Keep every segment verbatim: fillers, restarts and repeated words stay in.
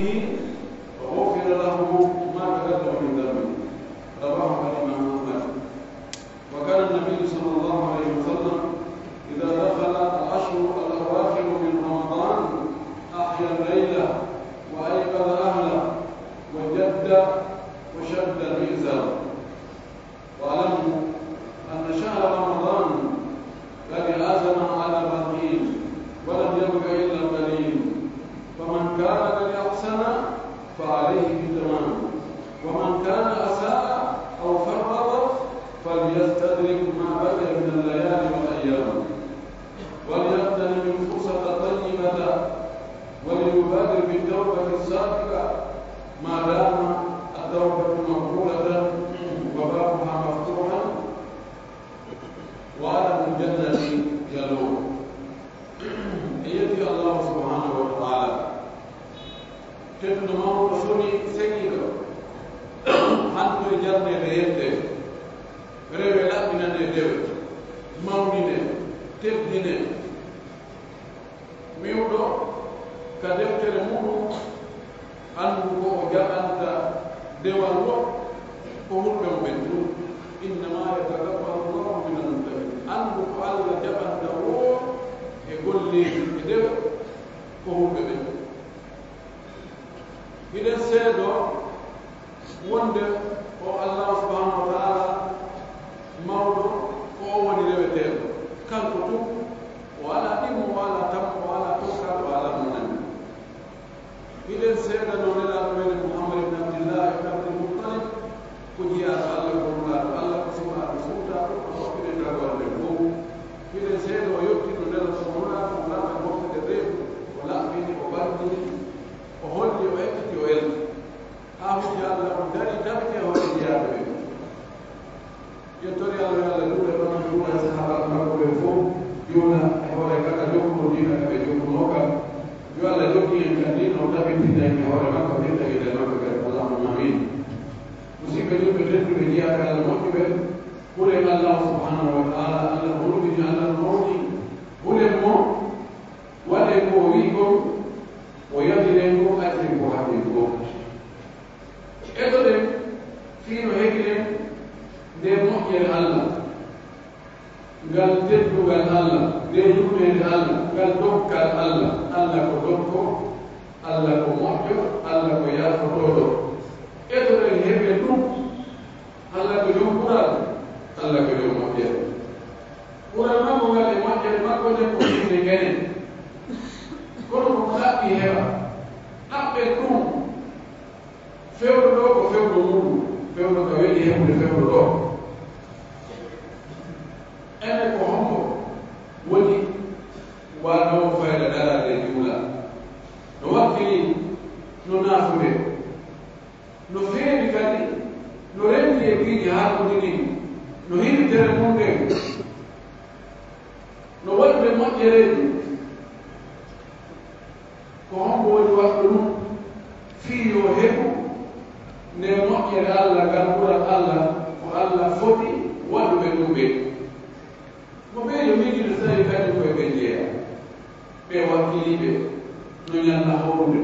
به غفر له ما تقدم من ذنبه. رواه الإمام أحمد. وكان النبي صلى الله عليه وسلم إذا دخل العشر الأواخر من رمضان أحيا الليل وأيقظ أهله وجد وشد المئزر. واعلموا أن شهر رمضان قد عزم على الرحيل ولم يبق إلا القليل، فمن كان قد أحسن فعليه بالتمام، ومن كان أساء أو فرط فليستدرك ما بقي من الليالي والأيام، وليغتنم الفرصة الطيبة وليبادر بالتوبة الصادقة ما دام التوبة مقبولة وبابها مفتوحا وعلم الجنة يلوح. E yetti Allah subhanahu wa ta'ala. Tedduɗo mawɗo soni seŋiiɗo. Hanto e jarneede yette. Rewe laɓɓinane dewe. Mawnine, teddine. Wi'uɗo ka deftere muɗum, anndu ko o jaɓanta dewal wo, ko hulɓe mo ɓen tun. Innama yataqabbalu Allahu minal muttaqin. Anndu ko Allah jaɓanta wo e golleeji e dewe, ko hulɓe ɓen. Hiɗen seedoo wonde o Allaahu subhaanahu wa ta'aalaa mawɗo, ko o woni reweteeɗo. Kanko tun, o alaa ɗimmo, o alaa tammo, o alaa tokkaaɗo, o alaa mo nani. Hiɗen seedanoo Nelaaɗo men Muhammad ibn Abdillah ibn Abdul Muttalib, ko jiyaaɗo Allah, ko nulaaɗo Allah, ko suɓaaɗo suutaaɗo, ko moƴƴude tagoore nden fow. Hiɗen seedoo o yottii no Nelaaɗo, ko nulaaɗo, o laata moftude reedu, o laɓɓini, o ɓanngini, o holli, o ekkiti, o elti. Haa hujja Allah on darii, tabiti e hoore jiyaaɓe ɓen. Yettorii Allah, yo Allah juulu e makko, juula e sahaabaaɓe makko ɓen fow, juula e hoore kala jokkuɗo diina ka ɓe jokkunoo kan. Yo Allah jokku en ka diina o, tabitina en e hoore makko, ɓeyda en e makko kadi. Allahumma amiin. Musidɓe julɓe tedduɓe, jiyaaɓe Allah moƴƴuɓe, hulen Allah subhaanahu wa ta'aalaa, Allah ko hulɓini, Allah ko mawni. Hulen mo, waɗen ko o wi'i kon, o yamiren ko, acen ko haɗen ko. Etoɗen fii no heɓiren ndee moƴƴere Allah, ngal teddungal Allah, ndee yurmeende Allah, ngal dokkal Allah. Allah ko dokko, Allah ko moƴƴo, Allah ko yaafotooɗo. Etoɗen heɓen ɗum. Allah ko jom ɓural, Allah ko jom moƴƴere. Ɓural makko ngal e moƴƴere makko nden ko ɓurde enen. Kono ko ɗaɓɓi heɓa, ɗaɓɓen ɗum. Fewndo ɗoo ko fewndo muuɗum, fewndo ka weli heɓude fewndo ɗoo. Enen ko hombo woni waɗoowo fayda daraade e juula? No wakkili, no naafude, no feewi kadi, no renti e piiji haaɗuɗi ɗin, no hiwi tere mun nden, no waɗude moƴƴereeji. Ko hombo woni waɗɗo ɗum fii yo heɓu nde moƴƴere Allah ngal, ɓural Allah, ko Allah foti waɗuɓe ɗum ɓe? Mo ɓe yo miijude so tawi kañum koye ɓe jeyaa. Ɓe wakkiliiɓe, no ñalla hoorude,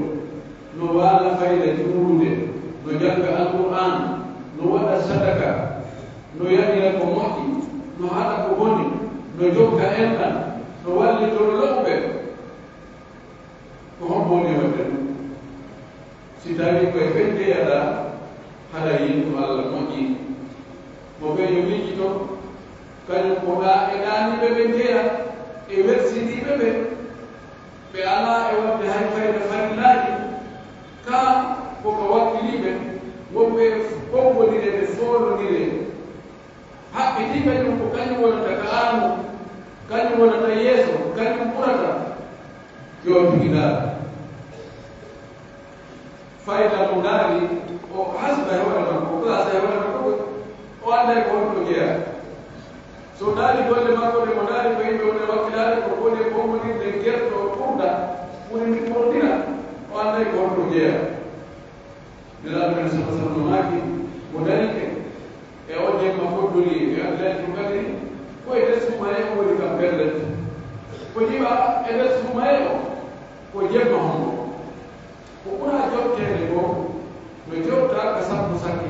no waala fayda juulude, no jannga Alqur'aan, no waɗa sadaka, no yaɗira ko moƴƴi, no haɗa ko boni, no jokka enɗan, no wallitoro lo'uɓe. Ko hombo woni e waɗde ɗum? Si tawii ko e ɓen jeyaɗaa, haray yiɗu Allah moƴƴi. Mo ɓe yo miijito, kañum ko ɗaa e ɗaaniiɓe ɓe jeyaa, e welsindiiɓe ɓe, ɓe alaa e waɗde hay fayda farillaaji, kaa ko ka wakkiliiɓe, wonɓe ɓe ɓoggondire, ɓe foolondire. Haɓɓitii kañum ko kañum wonata ka aano, kañum wonata yeeso, kañum ɓurata. Yo tigi ndaar. Fayda mo ndaari, o hasba e hoore makko, o classa e hoore makko, o annday ko honto jeyaa. So ndaari golle makko ɗe, mo ndaari ko yimɓe woni e wakkilaare, ko woni e bongondirde gerto ɓurda, ɓuri ndi ɓurdira, o annday ko honto jeyaa. Nelaaɗo men sallallaahu alayhi wa sallam maaki, mo darike e on jemma foddori e Laylatul Qadri, ko e nder suumayee o woni kam pellet. Ko jiɓa e nder suumayee o, ko jemma hombo? Ko ɓura jom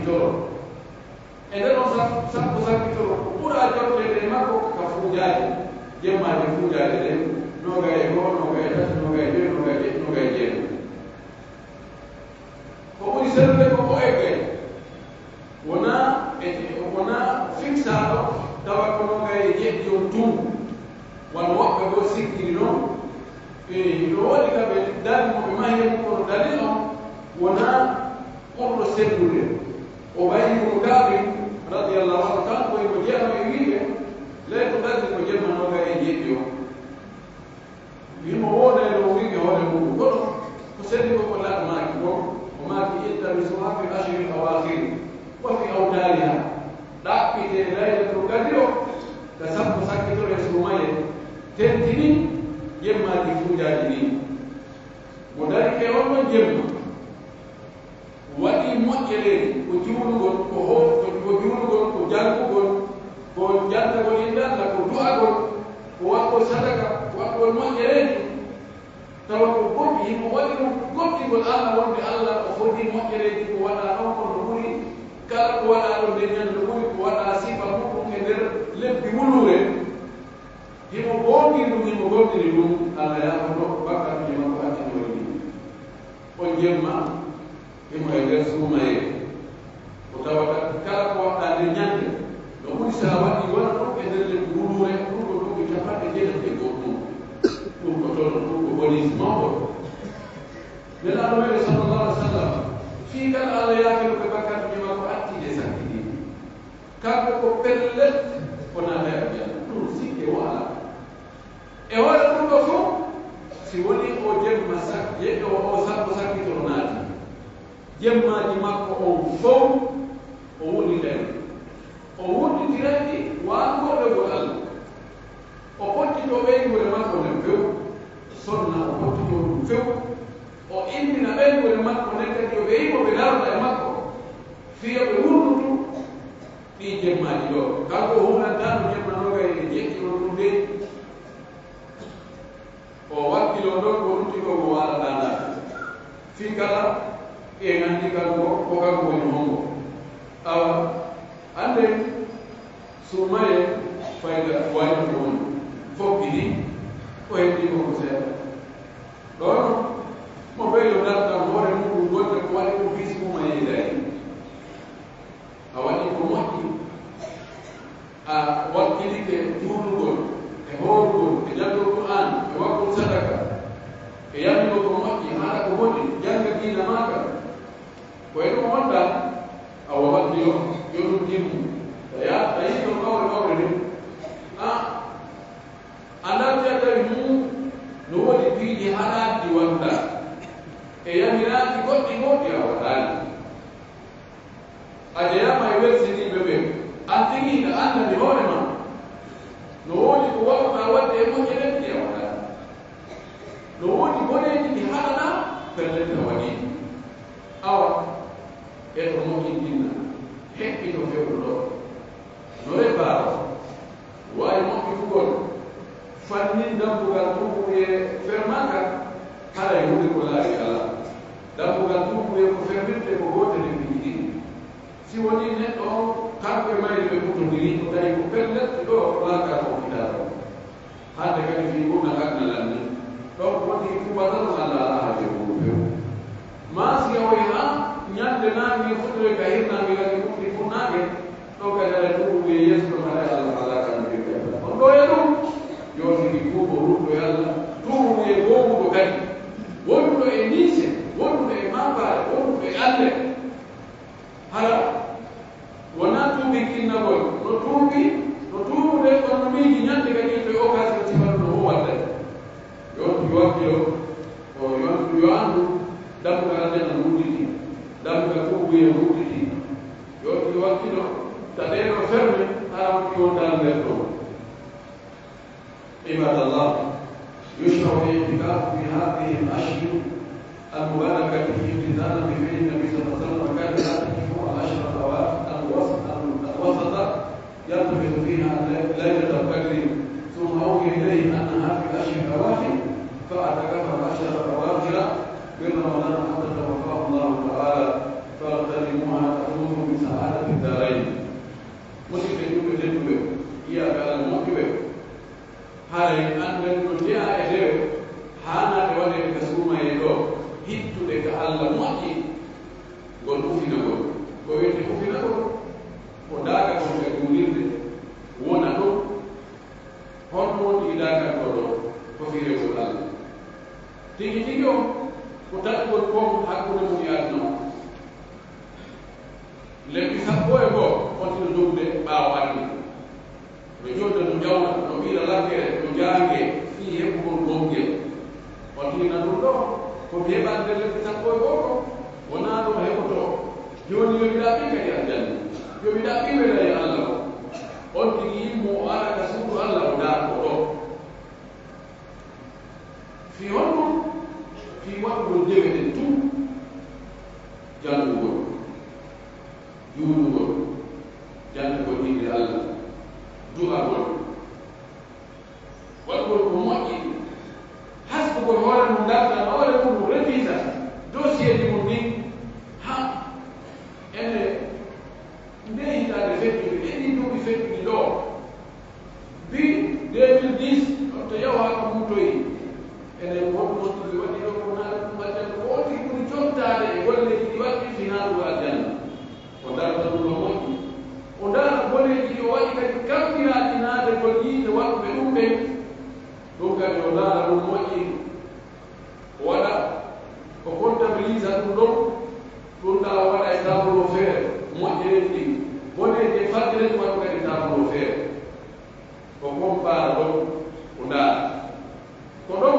sakkitoro. E nder on sak-, sappo sakkitoro, ko ɓura jotteede e makko ka fuujaaji, jemmaaji fuujaaji ɗen, noogay e go'o, noogay e tati, noogay e jowi, noogay e jeɗɗi, noogay e jeenay. Ko ɓuri sellude ko ko eggay. Wonaa e, wonaa fiksaaɗo tawa ko noogay e jeɗɗi on tun. Wano woɓɓe goo sikkiri non. E, no woodi ka ɓe dali mo ɓe mahi e mun kono dalil on wonaa ɓurɗo sellude. Ubayy ibn Ka'b radiyallahu anhu, kanko e ko jeyanoo e wiide, ley ko dalil ko jemma noogay e jeɗɗi on. Himo wonay no wi'i hoore muɗum, kono ko selli ko, ko Laara maaki kon, o maaki, "Iltamisuha fil ashril awaakhir wa fi awtaariha." Ɗaɓɓitee Laylatul Qadri o ka sappo sakkitoro e suumayee, tentini jemmaaji fuujaaji ɗin. Mo dari e on ɗon jemma, waɗi moƴƴereeji, ko juulugol, ko ho-, ko, ko juulugol, ko janngugol, ko janntagol innde Alla, ko du'agol, ko waɗgol sadaka, ko waɗgol moƴƴereeji, tawa ko goɗɗi, himo waɗi ɗum goɗɗingol Alla, wonde Alla o fodii moƴƴereeji ko waɗaa ɗon, kono no ɓuri kala ko waɗaa ɗon nden ñannde, no ɓuri ko waɗaa sifa muɗum e nder lebbi wuluure. Himo goongii ɗum, himo gomɗini ɗum, Alla yaafoto bakkaatuuji makko, accanoori ɗin. On jemma, himo e nder suumayee. Ko tawata kala ko waɗɗaa nder ñannde, no ɓuri si a waɗii wona ɗum e nder lebbi wuluure, ɗum ko duuɓi cappanɗe jeetati e go'o ɗum. Ɗum ko toon, ɗum ko bonus mawɗo. Nelaaɗo meɗen sallallahu alaihi wa sallam, fii kala Alla yaafii mo ɓe bakkaatuuji makko, acci ɗe sakkitiiɗe. Kanko ko pellet, o naatay aljanna. Ɗum sikke woo alaa. E hoore ɗum ɗoo fow, si wonii o jemma sak-, je-, o, o sappo sakkitoro naati, jemmaaji makko on fow, o wullitay ɗi. O wullitiray ɗi waanugol rewugol Alla. O pottitoo ɓeynguure makko nden few, sonna o pottitoo ɗum few, o immina ɓeynguure makko nden kadi yo ɓe yi'u ɓe daroda e makko, fii yo ɓe wurnutu ɗii jemmaaji ɗoo. Kanko o huulantaano jemma noogay e jeɗɗi on ɗum dey. O wakkiloo ɗon ko lutti ko mo waalataa naata. Fii kala en anndi kanko ko kanko woni hombo. Awa, annden suumayee fayda wayno ko woni. Fokkiti ko heddii ko ko seeɗa. Ɗon mo ɓeydo dartal hoore muɗum wonde ko waɗi ɗum fii suumayee gay. A waɗi ko moƴƴi, a wakkilike juulugol, e hoorugol, e janngol Qur'aan, e waɗugol sadaka, e yamiro ko moƴƴi, haala ko boni, jannga diina maa kan. Ko e ɗum wonɗaa, awa wakkilo, yo ɗum timmu. Tawi a, tawi ɗon ɓawre ɓawre ni. A, a dartii a tawi mum no woodi piiji halaaɗi wonɗaa, e yamiraaji goɗɗi goɗɗi a waɗaali. A jeyaama e welsindiiɓe ɓen, an tigi hiɗa anndani hoore maa, no woodi ko waawuɗaa waɗde e moƴƴere ɗe a waɗaali. No woodi boneeji ɗi haɗanaa, pellet a waɗii. Awa, e ɗo moƴƴintinna, heɓɓito fewndo ɗoo. No repaaro, waawi moƴƴitugol, fannin dambugal tuubu e fermaaka, haray huunde ko laawi alaa. Dambugal tuubu e ko fermirte ko gootel e piiji ɗiɗi. Si wonii neɗɗo on, kanko e mayri ɓe kuttondiri, o tawi ko pellet ɗo laaka ko kitaaba. Hannde kadi fii ɓurna aduna lanni. Ɗon ko woni tuubata ɗon Alla alaa haaje e muuɗum few. Maa si a wi'i, "Ah, ñande naange fuɗɗoy ka hirnaange kadi fuɗɗi funnaange." Ɗon kadi haɗa tuubu e yeeso ɗon haɗa Alla alaa ka no firta. On ɗo e ɗum, yo tigi tuubo rutto e Alla. Tuubu e goomuɗo kadi. Wonduɗo e niise, wonduɗo e maapaare, wonduɗo e alle. Hara wonaa tuubi kinnagol, no tuubi, no tuubude kono miiji ñande kadi to occasion sifaru no o waɗde. Yo on yo wakkilo, o yo on yo anndu, dambugal aljanna no udditi, dambugal tuubuye no udditi. Yo on yo wakkilo, ta ɗee no ferme, hara on yo on dal nder ɗoo. عباد الله، يشرع الاعتكاف في هذه الأشهر المباركة امتثالا لفعل النبي صلى الله عليه وسلم، كان يعتكف العشر الأوا-، الوس-، الوسط، يلتمس فيها ليلة القدر، ثم أوحي إليه أنها في العشر الأواخر، فاعتكف العشر الأواخر من رمضان حتى توفاه الله تعالى، فاغتنموها تفوزوا Yittude ka Alla moƴƴi, ngol ufinagol. Ko wi'etee ufinagol? Ko ndaaragol ka juulirde, wona ɗon. Honno woni ndaaragol ɗon? Ko fii rewugol Alla. Tigi tigi on, ko taƴugol kon hakkunde mun e aduna on. Lebbi sappo e go'o, on tino dogude ɓaawo aduna. No jolda, no ƴawna, no ɓiira lakkere, no jaangee fii heɓugol gongel. On tigi na ɗun ɗoo, ko mi heɓa nder lebbi sappo e go'o kon? Wonaa ɗun o heɓotoo. Jooni yo mi ɗaɓɓi kadi aljanna. Yo mi ɗaɓɓi wela e Alla on. On tigi yimmo o ara ka suudu Alla o ndaara ko ɗoo. Fii honɗun? Fii waɗugol dewe ɗen tun, janngugol, juulugol, janngugol innde Alla, du'agol, waɗugol ko moƴƴi, haskugol hoore mun, darta hoore mun, revisa dossier ji mun ɗin, haa ene Ndee hitaande feƴƴude, e ɗii duuɓi feƴƴuɗi ɗoo, bi deux mille dix, to yahu haa ka muutoyi, enen wonno ɗum ɓe waɗi ɗoo ko naata ɗum aljanna, ko on tigi ɓuri jontaade e golleeji ɗi waɗi fii naatugol aljanna. O darata ɗum no moƴƴi. O ndaara boneeji ɗi o waɗi kadi kammiraaɗi naatagol yiite waɗuɓe ɗum ɓen. Ɗum kadi o ndaara ɗum moƴƴi. O waɗa, o comptabilisa ɗum ɗon, ɗum ɗa o waɗa e tableau feere, moƴƴereeji ɗin, boneeji e falƴireeji waɗu kadi tableau feere. Ko compara ɗon, o ndaara. Ko ɗon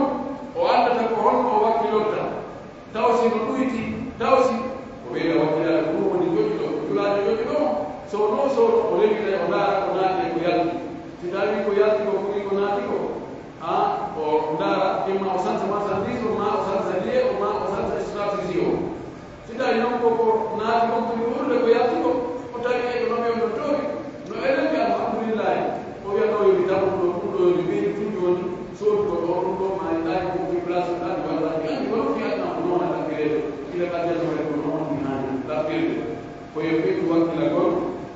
o anndata ko honno o wakkilorta, taw si no ɗuyti, taw si ko ɓeyda wakkilaade ko ɗum woni joƴƴuɗo, ko julaajo joƴƴuɗo on. So non so o rewitay, o ndaara ko naati e ko yalti. Si tawii ko yalti ko ɓuri ko naati ko, Haa o ndaara, imma o sansa marchandise on, maa o sansa liye on, maa o sansa stratégie on. Si tawii non ko, ko naati on ɓuri ɓurdude ko yalti kon, o tawi economie on no toori, no enen mbiya alhamdulillahi, o wiya ɗoo yo mi tawu ɗoo, ɗum ɗoo yo mi ɓeydu tun jooni, soodu ko ɗoo, ɗum ɗoo maa e ɗaani ko fi place ɗaani walla mi anndi ko non fiyatnoo ko noon a ɗaɓɓireede, ila ɓadden no waɗi ko noon mi haani ɗaɓɓirde. Ko yo ɓeydu wakkilagol,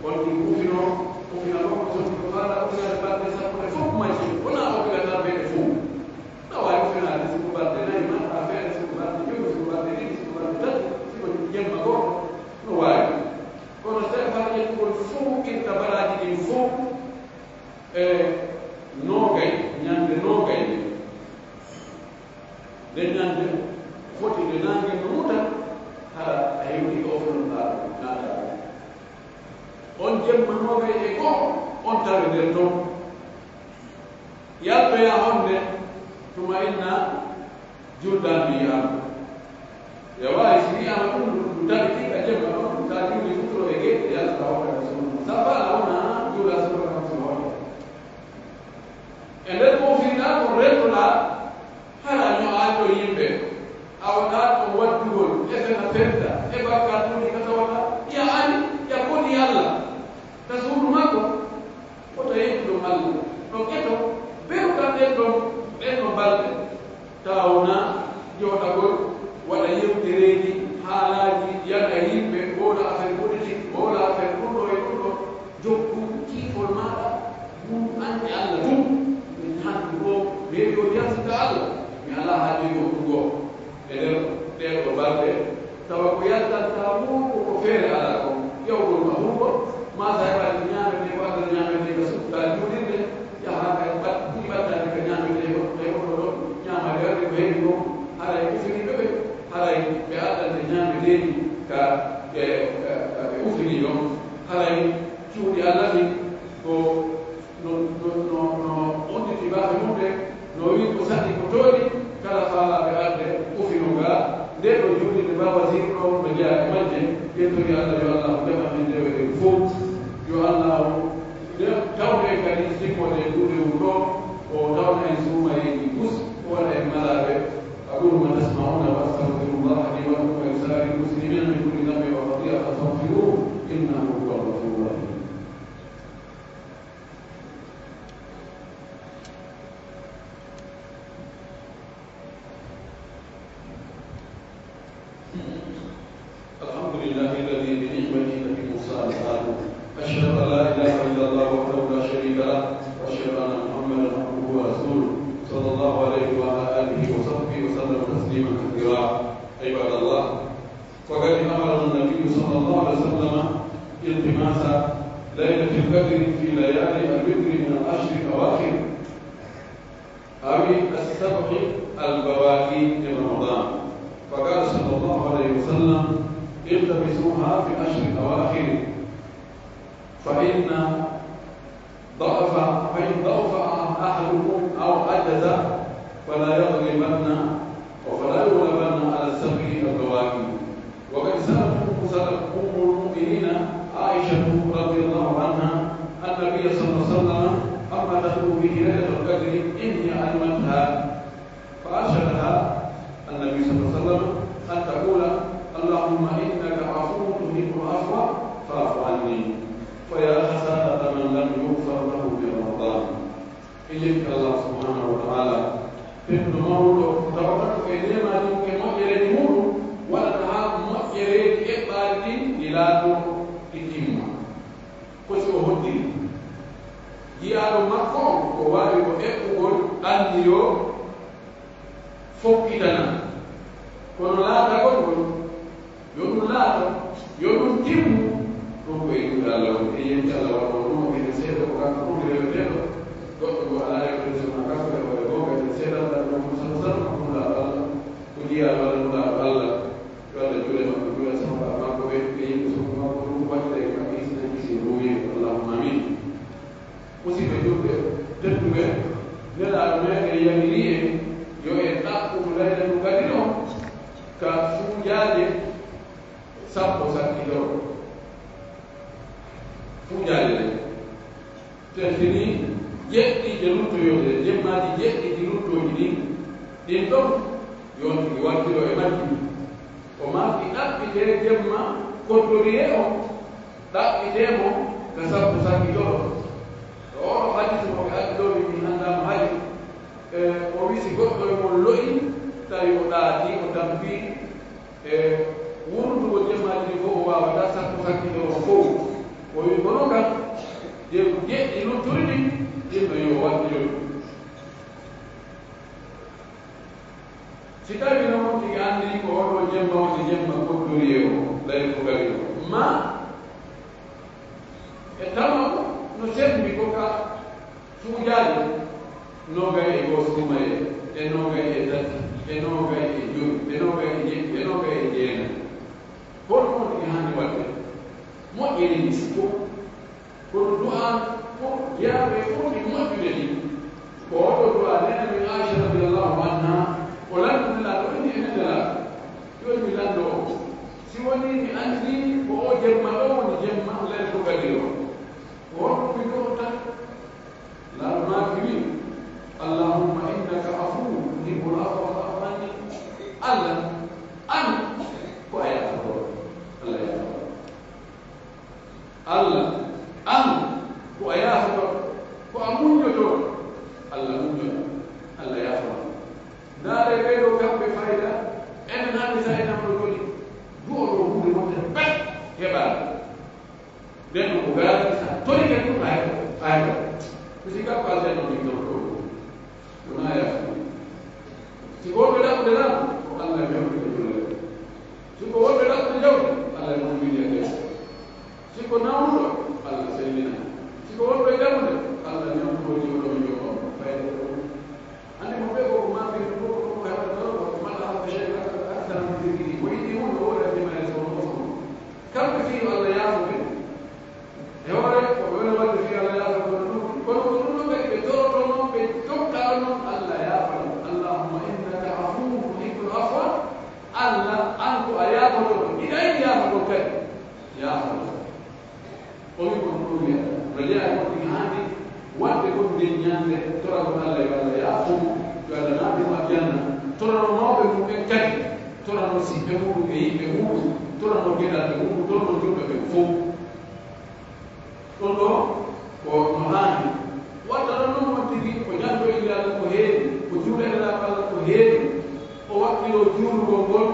on tigi ufinoo, ufinagol ko soti ko faala ufinaade balɗe sappo ɗe fof majji, wonaa obligatoire ɓe ɗe fof. No waawi ufinaade suku balɗe nayi, maa affaire suku balɗe jowi, suku balɗe ɗiɗi, suku balɗe tati, si ko jemma gooto, no waawi. Kono si tawii faa ƴettugol fof irta balaaji ɗin fof, e noogay, ñannde noogay nde, Nden ñannde foti nde naange no muta, hara a hewtii ka ofnol ɓaawo naataade. On jemma noogay e go'o, on tawe nder ton. Yaltoyaa honde, tuma inna juldaandu yi'aama. E waawi si wi'aama ɗum, ɗum tabitii ka jemma ɗon, sa juuli futuro e geɗe, yalta hokka ka suudu. Sa faala wona juula suudu ka suudu hokka. E nder ko fiɗaa ko rentoɗaa, hara ño'aaɗo yimɓe, a waɗaa ɗon waddugol e fena fenta e bakkaatuuji ka tawata ya ani, ya koni Alla. Ka suudu makko, wota yeddu ɗon Alla. Ɗon eto, beru kan ɗen ɗon, ɗen ɗon balɗe. Tawa wonaa jooɗagol, waɗa yewtereeji, haalaaji, yaɗa yimɓe, wowla affaire politique, wowla affaire ɗum ɗo e ɗum ɗo, jokku kiifol maaɗa, ngun annde Alla tun. Min hanndu ɗo, mi heɓi on yaltita Alla, mi alaa haaju e goɗɗum goo. E nder ɗee ɗoo balɗe, Tawa ko yaltanta muuɗum ko feere alaa kon, ƴawgol mahruba, maa sa heɓaali ko ñaametee, ko adda ñaametee ka suudu, ka juulirde, yaha ka ɓat-, ɓuri ɓattaade ka ñaametee ko, e on ɗoo ɗoo ñaamaade waɗde ko heewi kon, haray ufiniiɓe ɓe, haray ɓe addante ñaameteeji ka ɓe, ka, ka ɓe ufinii ɗon, haray cuuɗi Alla ɗin ko No, no, no, no udditi baafe mum ɗen, no wi'i ko saɗi ko tooɗi, kala faalaaɓe arde ufino ga, ndee ɗoo juulirde ba wasiiru ɗoo no jeyaa e majje, yettori Alla yo Alla jaɓan men dewe ɗen fow. Yo Alla nde tawde en kadi timmoode e nduu lewru ɗoo, o tawna en suumayeeji gus, o waɗa en malaaɓe. أقول ما تسمعون وأستغفر الله لي ولكم ولسائر المسلمين من كل ذنب وخطيئة فاستغفروه إنه هو الغفور الرحيم. الحمد لله الذي بنعمته تتم الصالحات. أشهد أن لا إله إلا الله وحده لا شريك له، وأشهد أن محمدا عبده ورسوله، صلى الله عليه وعلى آله وصحبه وسلم تسليما كثيرا. عباد الله، فقد أمرنا النبي صلى الله عليه وسلم التماس ليلة القدر في ليالي الوتر من العشر الأواخر أو السبع البواقي من رمضان، فقال صلى الله عليه وسلم: التمسوها في العشر الأواخر، فإن ضعف، فإن ضعف أحدكم أو عجز فلا يغلبن، أو فلا يغلبن على السبع البواقي. وقد سألت أم سلمة، أم المؤمنين عائشة رضي الله عنها، النبي صلى الله عليه وسلم عما تدعو به ليلة القدر إن هي علمتها، فأرشدها النبي صلى الله عليه وسلم أن تقول: اللهم إنك عفو تحب العفو فاعف عني، فيا خسارة من لم يغفر له في رمضان. En yetti Allah subhanahu wa ta'ala, tedduɗo mawɗo, tawata ko e neemaaji mum e moƴƴereeji muɗum, waɗata haa moƴƴereeji eɓɓaaɗi ɗin ɗi laatoo ɗi timma. Ko si o hoddiri jiyaaɗo makko on, ko waawi ko eɓɓugol anni yo fokkitana. Kono laatagol ngol, yo ɗum laato, yo ɗum timmu, ɗum ko e juuɗe Allah woni. En yetti Allah waɗoowo ɗum, o kene seeɗa, ko kanko ɗum reweteeɗo. Goɗɗo ngo alaa rewde so wonaa kanko, e hoore goonga, en seeɗa Allah ɗum, sallallahu alaihi wasallam, ko nulaaɗo Allah, ko jiyaaɗo Allah, nulaaɗo Allah. Yo Allah juule makko, juula sahaaba makko ɓe, e yimɓe sokko makko, ɗum waɗira e maɓɓe, hisina, hisina, ruuye. Allahumma amin. Musidɓe julɓe tedduɓe, Nelaaɗo meɗen yamiri en yo en ɗaɓɓu Laylatul Qadri on ka suujaaje sappo sakkitoro. Suujaaje ɗen. Tentini jeɗɗi ɗe luttoyoo ɗen, jemmaaji jeɗɗi ɗi luttooji ɗin, ɗin ɗon yo on tigi wartiro e majji. O maaki ɗaɓɓitee jemma koddoriyee on, ɗaɓɓitee mo ka sappo sakkitoro. E oo ɗoo hadiisu mo ɓe addi ɗoo, min mi anndaa mo hay, e, o wi'i si goɗɗo e mon lo'i, tawi o ɗaatii, o tampii, e wurdugo jemmaaji ɗin fow o waawataa, sappo sakkitoro fow. O wi'i kono kan, je-, jeɗɗi lutturi ɗin, ɗin ɗon yo o wattiro ɗum. Si tawii non on tigi anndii ko oo ɗoo jemma woni jemma koddoriyee on, Laylatul Qadri on, maa e tama no sembi ko ka suujaaje noogay e goo suumayee, e noogay e tati, e noogay e jowi, e noogay e jeɗɗi, e noogay e jeenay. Ko honɗun on tigi haani waɗde? Moƴƴere ndin sikko. Kono du'aa ko jeyaaɓe fow ɗi moƴƴude ɗin. Ko oo ɗoo du'aa neene men Aisha radiyallahu anha, o lanndinaa ɗo indi e Nelaaɗo. Jooni mi lanndoo on. Si wonii mi anndii ko oo jemma ɗoo woni jemma Laylatul Qadri on, ko honɗun mi du'orta? Laaɗo maaki wi'i: Allahumma innaka afuwwun tuhibbul afwa fa'fu anni. Allah, an ko a yaafotooɗo. Allah yaafotooɗo. Allah, an ko a yaafotooɗo, ko a muññotooɗo. Allah muññoto, Allah yaafoto. Ndaaree ɓee ɗoo kamɓe fayda, enen hannde sa enen ɗoo joni, du'o ɗoo huunde wonde pet heɓaani. Nden ɗoo ko garanti sa tori kadi ɗum a heɓa, a heɓa. Ko si kanko aljanna on tigi torotoo ɗum. Wonaa yaafo. Si ko wonɓe ɗaɓɓude laamu, ko Allah e mawɗo e dulle. Si ko wonɓe ɗaɓɓude jawdi, Allah e mawɗo e dulle. Si ko nawnuɗo, Allah sellina. Si ko wonɓe e ɗaɓɓude, Allah ñamɗo woni wuro mi jogo, fayda ɗum. Hannde mo ɓe ko ko maɓɓe ko ko ko heɓata ɗo, ko man ahabba shay'an akthara min dhikrihi. Mo yiɗi huunde o waɗa e jemma e so o ɗo. Kamɓe fii yo Allah yaafo ɓe. E hoore, ko ɓe woni waɗde fii Allah yaafo kono ɗum. Kono ko ɗum ɗon kadi ɓe torotonoo, ɓe tokka ɗon non Allah yaafana. Allahumma innaka afuwwun tuhibbul afwa. Allah, an ko a yaafotoɗo, hiɗa yiɗi yaafagol kadi. Yaafo. O wi ko ɗum ɗum wiyata. No jeyaa e goɗɗum haandi waɗde ko nden ñande toragol Allah yo Allah yaafo mo, yo Allah naatnu mo aljanna. Torano mawɓe mum ɓen kadi, torano siɓɓe muɗum e yiɓɓe muɗum, torano geɗalɓe muɗum, torano julɓe ɓen fow. Ɗum ɗoo ko no haani. Watta ɗon non on tigi ko ñanndo e Nelaaɗo ko heewi, ko juula e Nelaaɗo Allah ko heewi, o wakkiloo juulugol ngol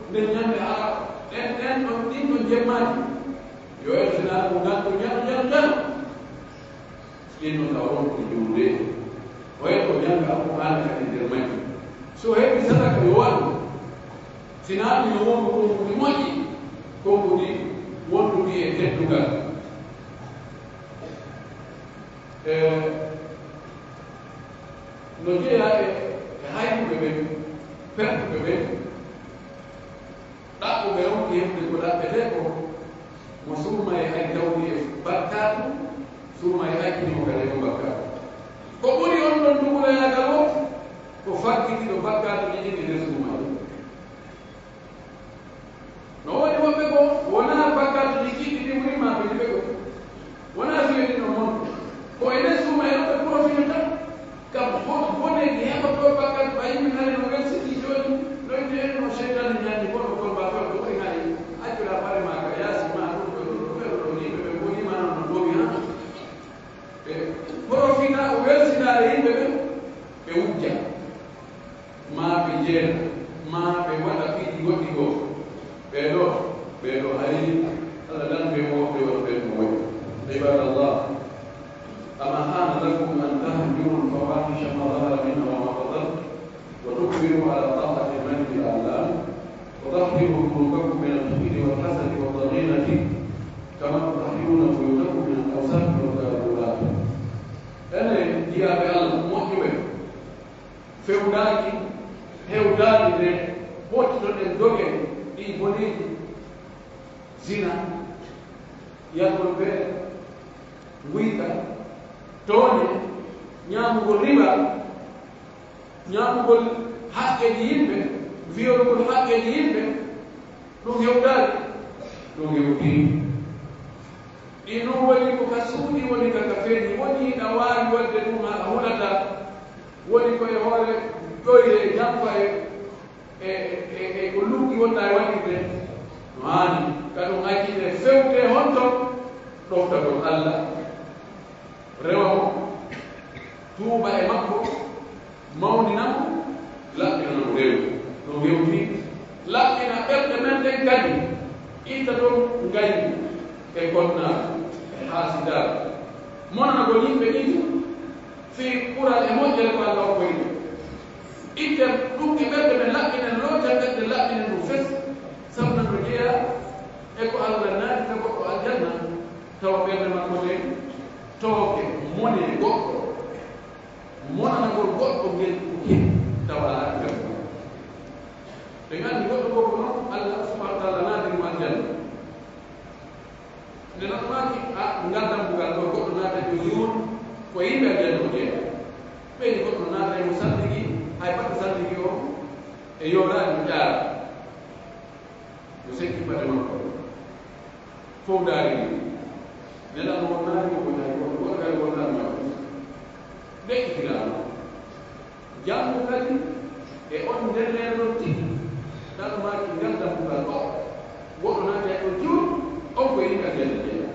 nden ñande Arafa. Ɗen, ɗen ɗon, ɗin ɗon jemmaaji. Yo en finaa ko nganto ñan, ñan, ñan. Ɗin non ka o ronki juulude. O en ko jannga Alqur'aana kadi nder majji. So heɓi sadaka yo waɗu. Sinaa mi no wonu konguɗi moƴƴi, konguɗi wonduɗi e teddungal. E no jeyaa e, e haybuɓe ɓen, pertuɓe ɓen, ɗaɓɓuɓe ronki heɓude ko ɗaɓɓetee ko, mo suuma e ay tawdi e bakkaatu, suuma e accini mo kadi e on bakkaatu. Ko ɓuri on ɗon duguloyaagal o, ko faggitiiɗo bakkaatuuji ɗin e nder suuma on. No woodi woɓɓe goo, wonaa bakkaatuuji kiiɗi ɗin woni maaɓe ɗi ɓe ɗon. Wonaa fii ɗin no mon. Ko e nder suuma e ɗon ɓe profitata. Kam ko bone ki heɓa ɗo bakkaatu, ɓay min hari no welsitii jooni, no wi'etee no seytaane ñaami goɗɗo kon ba fewndo ɓuri hari. Accuɗaa fare maa ka yaasi maa ɗum ɗo ɗum ɗo fewndo ɗon yimɓe ɓe ngoni maa no ɗowi haa. Ɓe profita o welsitaare yimɓe ɓen, ɓe wujja. Maa ɓe jeena, maa ɓe waɗa piiji goɗɗi goo. Ɓee ɗoo, ɓee ɗoo hay Alla lanndii ɓe woɓɓe waɗuɓe ko moƴƴi. عباد الله، أما حان لكم أن تهجروا الفواحش ما ظهر منها وما بطن، وتقبلوا على طاعة الملك العلام، وطهروا قلوبكم من الحقد والحسد والضغينة، كما تطهرون بيوتكم من الأوساخ والقاذورات. Enen jiyaaɓe Alla moƴƴuɓe, fewdaaki hewtaade nde pottitoɗen dogen ɗii boneeji, zina, yargol beere, nguyka, tooñe, ñaamugol riba, ñaamugol haqqeeji yimɓe, wiyolgol haqqeeji yimɓe, ɗum hewtaaki, ɗum hewtii. Ɗi non woni ko ka suuɗi, woni ka ka feeñi, woni hiɗa waawi waɗde ɗum a hulataa, woni ko e hoore ƴoyre, jamfa e, e, e, e ko lutti wonɗaa e waɗirde. No haani, ka ɗum accitee fewtee honto ɗoftagol Alla. Rewa mo, tuuba e makko, mawnina mo, laɓɓina mo rewi. No hewti, laɓɓina ɓerɗe men ɗen kadi, itta ɗon ngaygu e konnaagu e haasidaagu. Monanagol yimɓe ɗiɗi fii ɓural e moƴƴere ko Alla okkoyi ɓe. Itten ɗum e ɓerɗe men, laɓɓinen, looten ɓerɗe, laɓɓinen ɗum fes, sabu nan no jeyaa e ko Alla naati ka goɗɗo aljanna, tawa ɓernde makko nden tooke mone goɗɗo, monanagol goɗɗo ngel ɗuke, tawa alaa ɗum ɓernde makko. Ɓe nganndi goɗɗo goo ko non, Alla subhanahu wa taala naati mo aljanna. Nde non maaki, a, ngal dambugal ɗoo, goɗɗo naata e ɗoo yiwol, ko yimɓe aljanna o jeyaa. Ɓeydi goɗɗo naata e mo salligi, hay baɗɗo salligi o e yooraani mo ƴaara. Yo sekki paɗe makko. Fow ndaari ɗum. Nelaaɗo wonnaani mo, wonnaani mo, wonnaani mo, wonnaani mo. Deƴƴitiraano. Janngo kadi, e on nder nder ɗon tigi, tan maaki ngal dambugal ɗoo. Goɗɗo naati e ɗon juul, on ko yimɓe aljanna jeyaa.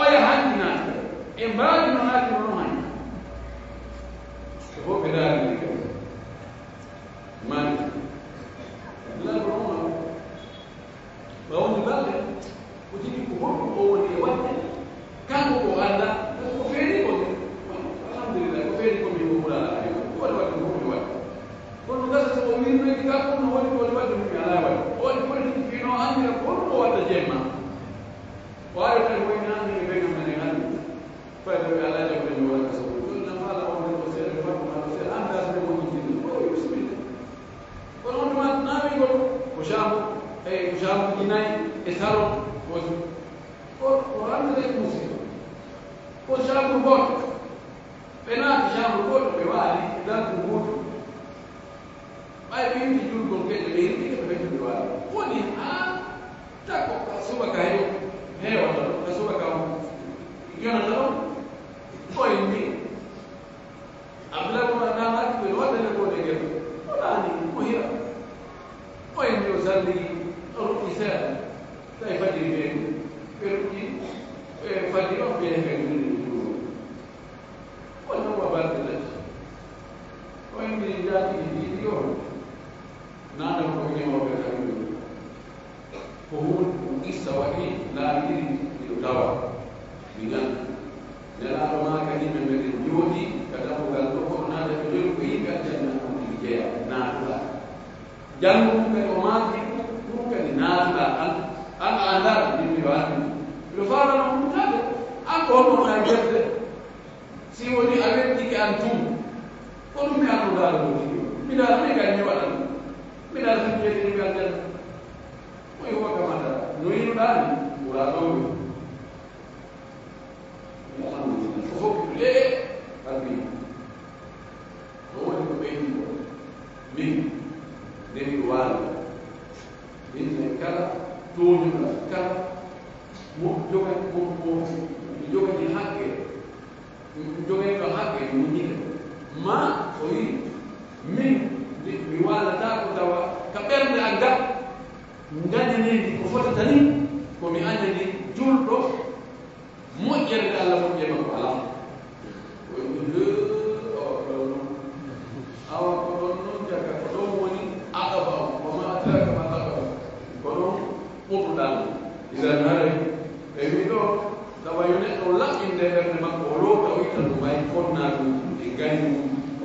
Oya hanki naati, e mbaadi no naati no hanki. Ko fow ɓe ndaari ɗum kadi. Maali. Bilal ko Umar. Ɓawni balɗe, o jikki ko honɗum o woni e waɗde, kanko ko annda, ko feeri ko min. Alhamdulillah, ko feeri ko min ko ɓurana ayo. Ko woni waɗde ko honɗum waɗde. Kono gasa so o wiinoyde kanko no woni ko woni waɗde min mi alaa waɗde. O waɗi politique fino anndira ko honɗum o waɗta jemma. O ari tan o wayni anndi e ɓen men en anndi. Fay ko ɓe alaa jaɓde mi wona kaso. Ɗum nan faala on ɗo seeɗa, ɓe waɗi ma ɗo seeɗa, annda so ɓe woni jinde. O wi bismillah. Kono on tuma naawingol ko chambre, e ko chambre ji nayi e salon, ko, ko, ko rentrée e musiba. Ko chambre gooto. Ɓe naati chambre gooto, ɓe waali e darngu gootu. Ɓay ɓe yimti julgol geɗe, ɓe yimti ɓe ɓe ɓe waali. Woni haa takko ka subaka heew-, heewata, ka subaka on yonata on, o inni, Abdullah ibn Abbas ɓe waɗde le ko de gero. Walaani mo hira. O inni o salli, o ruɗɗi seeɗa. Tawi fajiri ɓe, ɓe ruɗɗi, ɓe fajiri on ɓe heɓe ɗum ɗum ɗum. Wonno ko balɗe tati. O inni jaatigi jiiɗi on. Naata ko ñemooɓe tan ɗum. Ko huun ko qissa waɗi laaɓiri ɗiɗo tawa. Mi ñan. Nelaaɗo maa kadi ɓe mbeɗen jooɗi ka dambugal ɗo, kono naata ko jooɗi ko yimɓe aljanna ɗum ɗi jeya naatuɗa. Janngo ɗum kadi o maaki, ɗum kadi naatuɗaa an, an a anndaa ɗum, min miɗo anndi. Miɗo faalano ɗum taade, an ko honno wona e defde? Si woni a weddike an tun, ko ɗum mi annduɗaa ɗo woni ɗo. Mi daara mi kadi mi waɗan. Mi daara tan jeeɗiɗi mi aljanna. Ko yo waɗa mata, no yiɗuɗaa ni, wura ɗo woni. Ko fof leɗe ardi. No woni ko ɓeydi ko min nde miɗo waalo. Min ne kala tooñuɗo kala mo joga mo mo jogani haqqe. Jogani ko haqqe mo ñiɗe. Ma o yi min mi waalata ko tawa ka ɓernde an ga ngañaniindi ko fotata ni ko mi añani julɗo. Moƴƴere nde Alla moƴƴe makko alaa. O wi'i, "Hee, awa ko ɗon non, awa ko ɗon non jaka, ko ɗon woni aqaba on, wa ma adraka ma aqaba." Ko ɗon ɓurɗaa mo. Idan haray, ɓe wi'i ɗo, tawa yo neɗɗo laɓɓinde ɓernde makko, o loota, o itta ɗum, hay fonnaa ɗum, e ngañu,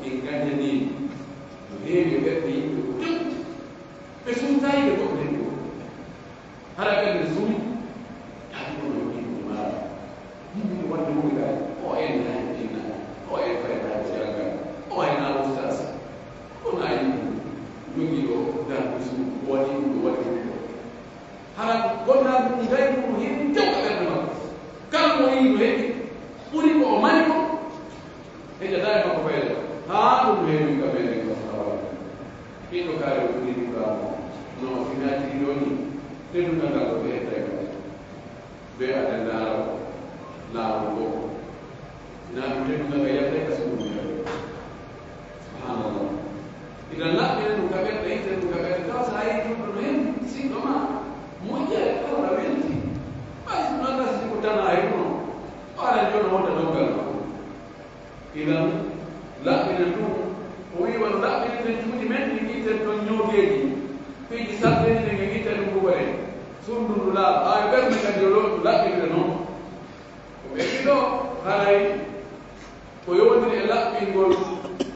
e ngañani. No heewi e ɓerɗe yimɓe ko tew, ɓe suntaayi ɓe goɗɗo heɓi ko. Hara ɓen ɓe suumi, tawi ko no yimɓe maara. Yimɓe no wonde woni kay, o en hay tinna, o en fay hay ko janngal, o en a ustaas. Ko na yimɓe jogii ɗo darbi suudu, o waɗi ɗum, o waɗi ɗum ɗo. Hara gonnaagu ngu ngayngu ngu heɓi tew ka ɓernde makko. Kala mo yii no heɓi, ɓuri ko o mari ko, heƴataa e makko fayda. Haa ɗum heewi ka meɗen ko fawaa. Ɓiɗɗo kaari o ɓuri ɗum ɗaamo. No, si naati jooni, teddungal ngal ko ɓe heɓtay ngal. Be aɗa ndaara ko laawol ngoo. Naa ɗum teddungal ngal yaltay ka suudu ngal. Subhanallah. Idan laɓɓinen ɗum ka ɓerɗe, ittinen ɗum ka ɓerɗe. Taw so a yii julɗo no hen, siɗɗo ma, moƴƴere, taw aɗa welti. Ɓay si ɗum anndaa si ko tanaa e ɗum. Ɓaaɗa jooni wonta doggal ma. Idan, laɓɓinen ɗum, o wi'i, wano laɓɓinirten cuuɗi men, ɗin itten ton ñoogeeji, piiji sarɗeeji ɗin, en itta ɗum bugole, sunndundu laaɓa, ɓaayo ɓernde kadi yo lo-, laɓɓinire non. Ko ɓe ɗiɗo, haray ko yowondiri e laɓɓingol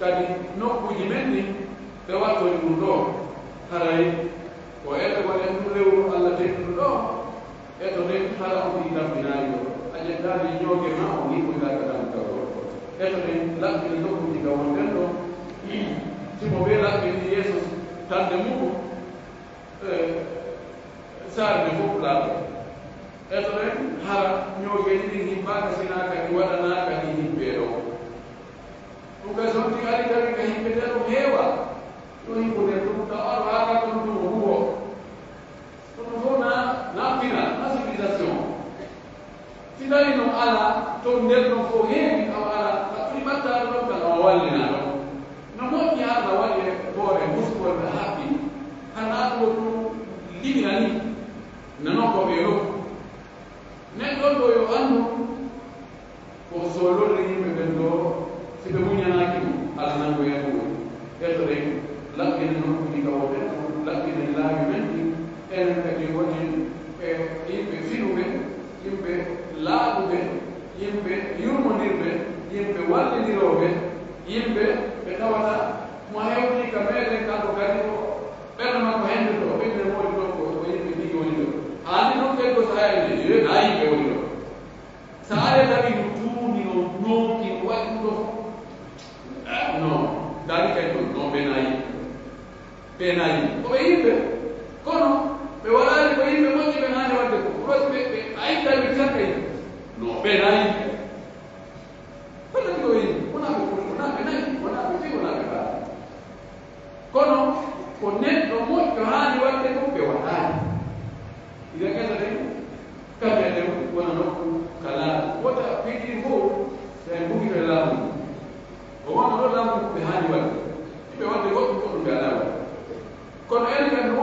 kadi nokkuuji men ɗin, ɓe wattori ɗum ɗoo, haray ko eɓe waɗen ɗum lewru Alla teddundu ɗoo. Eto nden, hara on ɗi tampinaali ɗo, a ƴettaali ñooge maa, on yimmoyɗaa ka dammugal ɗo. Eto nden, laɓɓine nokkuuji ka wonɗen ɗo, si mo ɓe laɓɓini yeeso tande muɗum, eh, saare nde fof laaɓe. Eto nden, hara ñoogeeji ɗin himmaaka, sinaa kadi waɗanaa kadi hibbee ɗo. Ɗum kadi, so on tigi ari tawi ka hibbetee ɗum heewaa, ɗum hibbude ɗum, tawa on waawaa ɗum ɗum o huuwoo. Kono fof na, na pinal, na civilisation. Si tawi non alaa, to nder non fof heewi, awa alaa, ka ɓuri ɓattaade ɗon, kan awa wallinaa ɗon. No moƴƴi hara na waɗi e hoore muskol ɓe haɓɓi, hara na ɗum ɗum liɓira ni, na nokko ɓe nokku. Neɗɗo ɗo yo anndu, ko so lorri yimɓe ɓen ɗoo, si ɓe muñanaaki mo, Alla nangoyan mo. Eto ɗen, laɓɓinen nokkuuji ka wonɗen ɗon, laɓɓinen laawi men ɗin, enen kadi wonen e yimɓe finuɓe, yimɓe laaɓuɓe, yimɓe yurmondirɓe, yimɓe wallindirooɓe, yimɓe ɓe tawata mo hewtii ka meɗen kanko kadi ko ɓernde makko hennde to, o ɓiɓɓe moodi ɗon ko, ko yimɓe tigi woni ɗon. Haani non ɓen ko saayaaji, yo, na yimɓe woni ɗon. So a ari a tawi no tuuni, no nooki, no waɗi ɗum ɗoo fof. Eh, non, daali kadi ɗum, non, ɓe na yimɓe. Ɓe na yimɓe. Ko ɓe yimɓe. Kono, ɓe waɗaali ko yimɓe moƴƴi ɓe haani waɗde ko. Ɗum waɗi ɓe, ɓe, a ittaali ɓe cakka yimɓe. Non, ɓe na yimɓe. Ko ɗum ɗoo yimɓe. Wonaa ɓe foti, wonaa ɓe nayi, wonaa ɓe fiy, wonaa ɓe baaɗi. Kono ko neɗɗo moƴƴo haani waɗde kon, ɓe waɗaali. Ina gasa ɗen, kamɓe ɗen wona nokku ka laamu. Wota piiji ɗin fof, so en mbugii to e laamu ndu. O wona ɗo laamu ndu ɓe haani waɗde. Ɓe waɗde goɗɗum, goɗɗum ɓe alaa waɗde. Kono en kam, no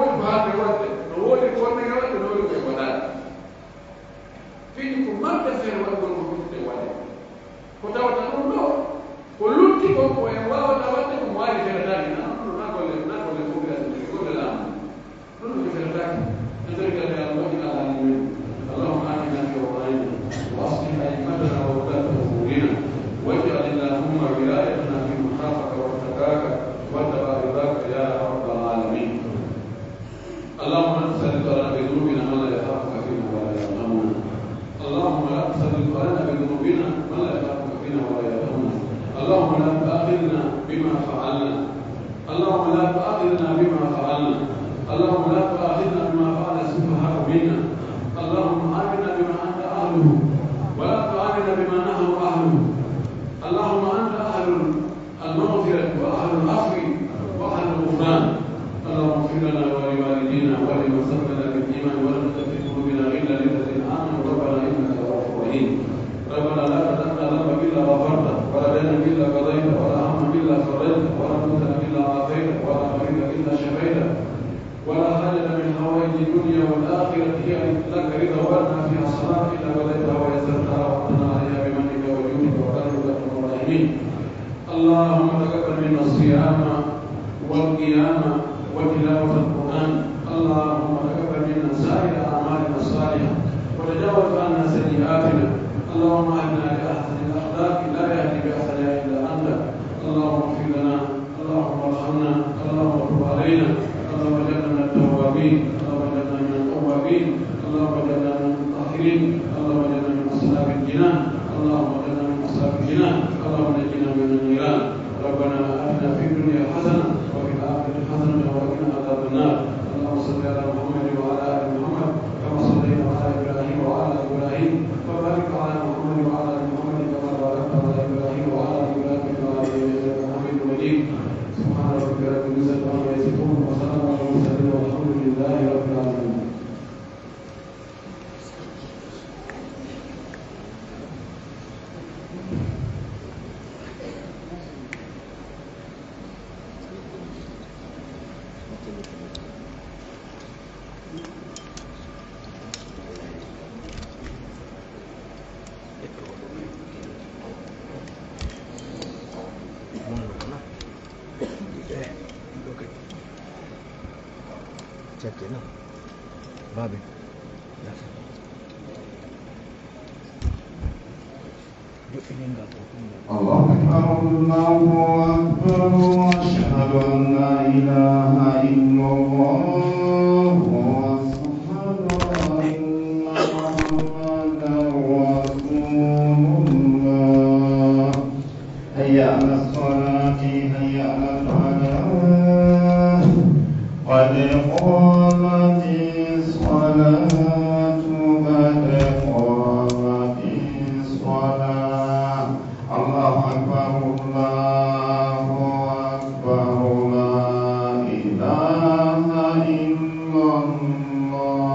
منا. اللهم آمنا بما أنت أهله، ولا تآمنا بما نحن أهله. اللهم أنت أهل المغفرة وأهل العفو وأهل الغفران. اللهم اغفر لنا ولوالدينا ولمن سبقنا بالإيمان ولا تجعل في قلوبنا غلا للذين آمنوا ربنا إنك رؤوف رحيم. ربنا لا تدع لنا ذنبا إلا غفرته ولا دينا إلا قضيته ولا هما إلا فرجته ولا مبتلى إلا عافيته ولا مريضا إلا شفيته ولا حاجة من حوائج الدنيا والآخرة هي لك رضا ولنا فيها صلاح إلا قضيتها ويسرتها وأنعمت عليها بمنك وجودك وكرمك يا أرحم الراحمين. اللهم تقبل منا الصيام والقيام وتلاوة القرآن. اللهم تقبل منا سائر أعمالنا الصالحة وتجاوز عنا سيئاتنا. اللهم اهدنا لأحسن الأخلاق لا يهدي بأحسنها إلا أنت. اللهم اغفر لنا اللهم ارحمنا، اللهم تب علينا، اللهم اجعلنا من التوابين، اللهم اجعلنا من الأوابين، اللهم اجعلنا من المطهرين، اللهم اجعلنا من أصحاب الجنان، اللهم اجعلنا من أصحاب الجنان، اللهم نجنا من النيران. ربنا آتنا في الدنيا حسنة وفي الآخرة حسنة وقنا عذاب النار. اللهم صل على محمد وعلى آل محمد كما صليت على إبراهيم وعلى آل إبراهيم وبارك على محمد وعلى آل محمد كما باركت على إبراهيم وعلى آل إبراهيم في العالمين إنك حميد مجيد. سبحان ربك رب العزة عما يصفون وسلام على المرسلين والحمد لله رب العالمين. الله أكبر، الله أكبر، أشهد أن لا إله إلا الله، أشهد أن محمدا رسول الله. حي على الصلاة، حي على الفلاح، قد قامت الصلاة، قد قامت الصلاة. الله أكبر، الله أكبر، لا إله إلا الله.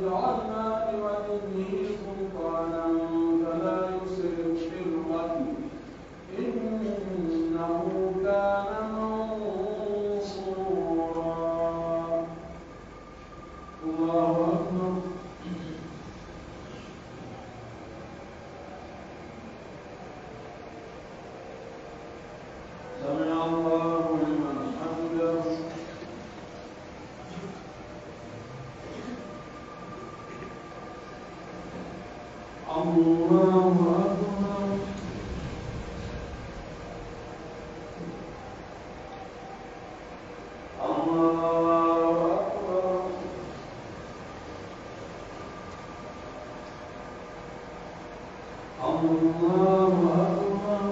جعلنا لوليه سلطانا فلا يسرف في القتل إنه كان منصورا. الله أكبر. سمع الله لمن حمده. الله أكبر. الله أكبر. الله أكبر.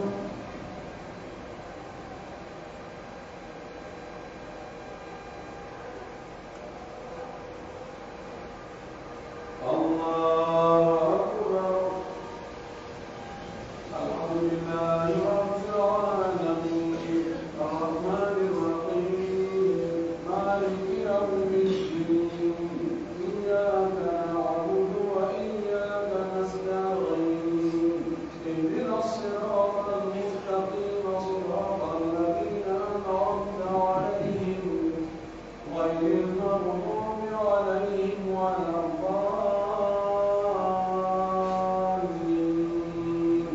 الله أكبر. الحمد لله رب العالمين. الرحمن الرحيم. مالك يوم الدين. إياك نعبد وإياك نستعين. اهدنا الصراط المستقيم، صراط الذين أنعمت عليهم، غير المغضوب عليهم ولا الضالين. آمين.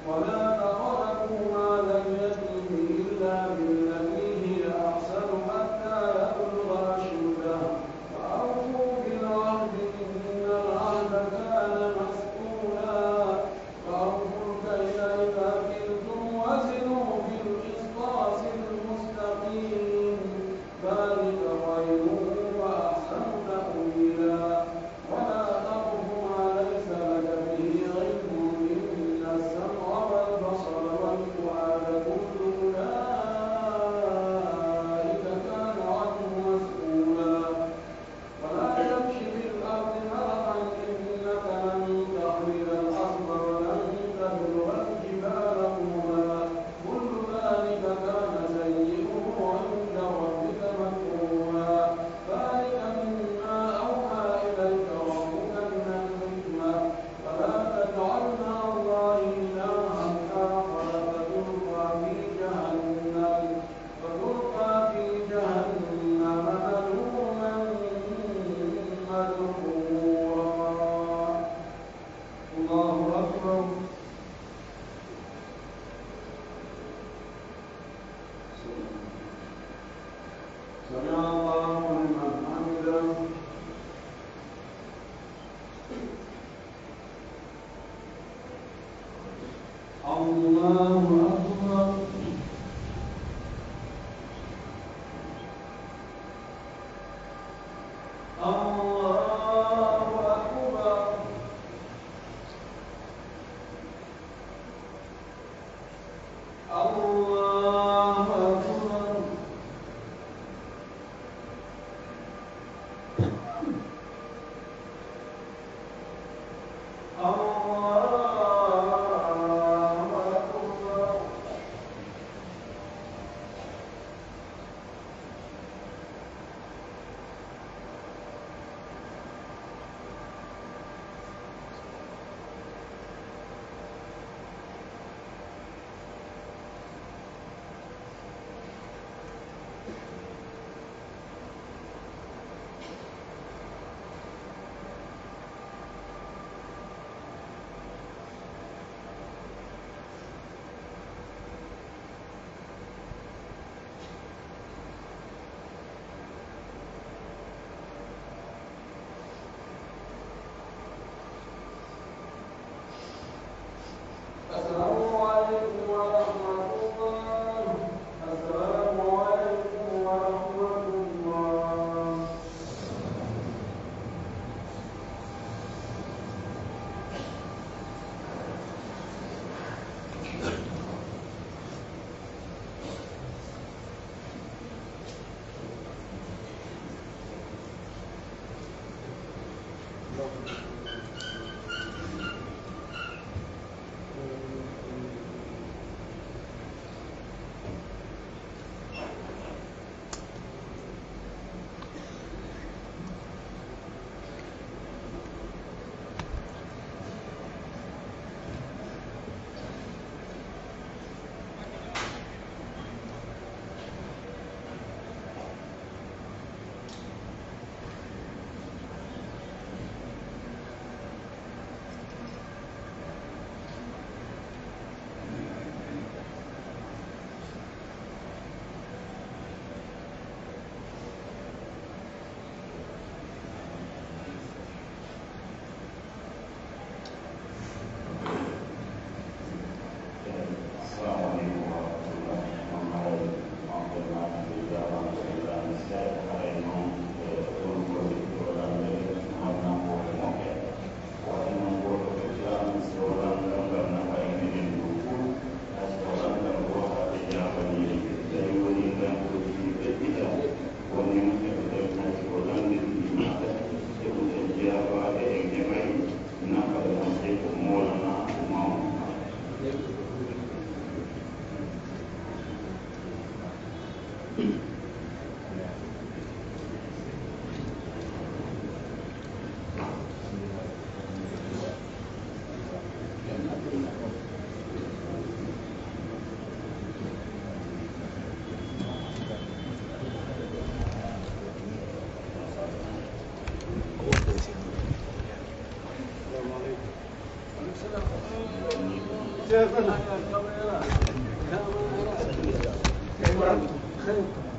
ولا تقربوا مال اليتيم إلا بالتي هي أحسن حتى يبلغ أشده، وأوفوا بالعهد إن العهد كان مسؤولا، وأوفوا الكيل إذا كلتم وزنوا بالقسطاس المستقيم، ذلك خير وأحسن تأويلا. ولا تقف ما ليس لك به علم، إن السمع والبصر والفؤاد كل أولئك كان عنه مسؤولا. ولا تمش في الأرض مرحا إنك لن تخرق الأرض ولن تبلغ الجبال طولا. كل ذلك كان سيئه عند ربك مكروها. ذلك مما أوحى إليك ربك من الحكمة. ولا تجعل مع الله إلها آخر فتلقى في جهنم، فتلقى في جهنم ملوما مدحورا. الله أكبر. سمع الله لمن حمده. الله أكبر. الله أكبر. الله أكبر. الله أكبر.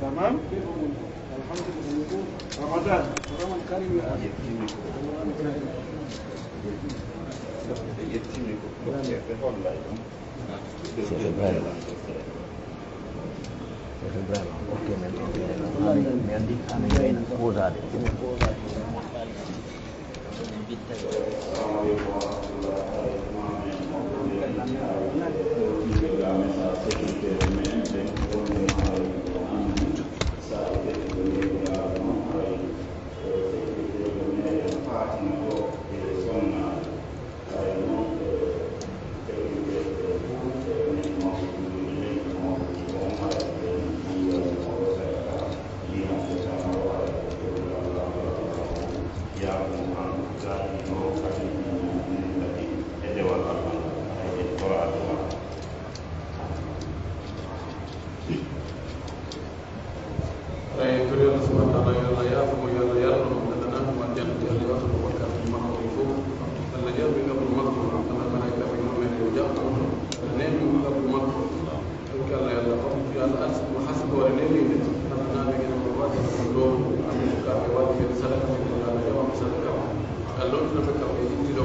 تمام؟ الحمد لله. رمضان. Cheikh Ibrahima. Cheikh Ibrahima, ok, men, ok, men. Amin, men, amin, men, posaade. Eyi, to Alla subhanahu wa taala, yo Alla yaafo mo, yo Alla yarno mo, Alla naatna mo aljanna, yo Alla waɗan mo bakkaatuuji makko ɗin fof. Alla jarbi qabru makko, Alla malaa'ikaaɓe yurmeende yo jaɓɓo mo, Alla neemi mo qabru makko. Ɗum ko Alla, yo Alla, yo Alla arsuku mo hasboore newniinde, Alla naatna en mo waɗde ko ɗo, Alla sukkaaɓe waɗde sadaka, yo Alla jaɓan mo sadaka o. Alla lontina ɓe kamɓe e itti ɗo,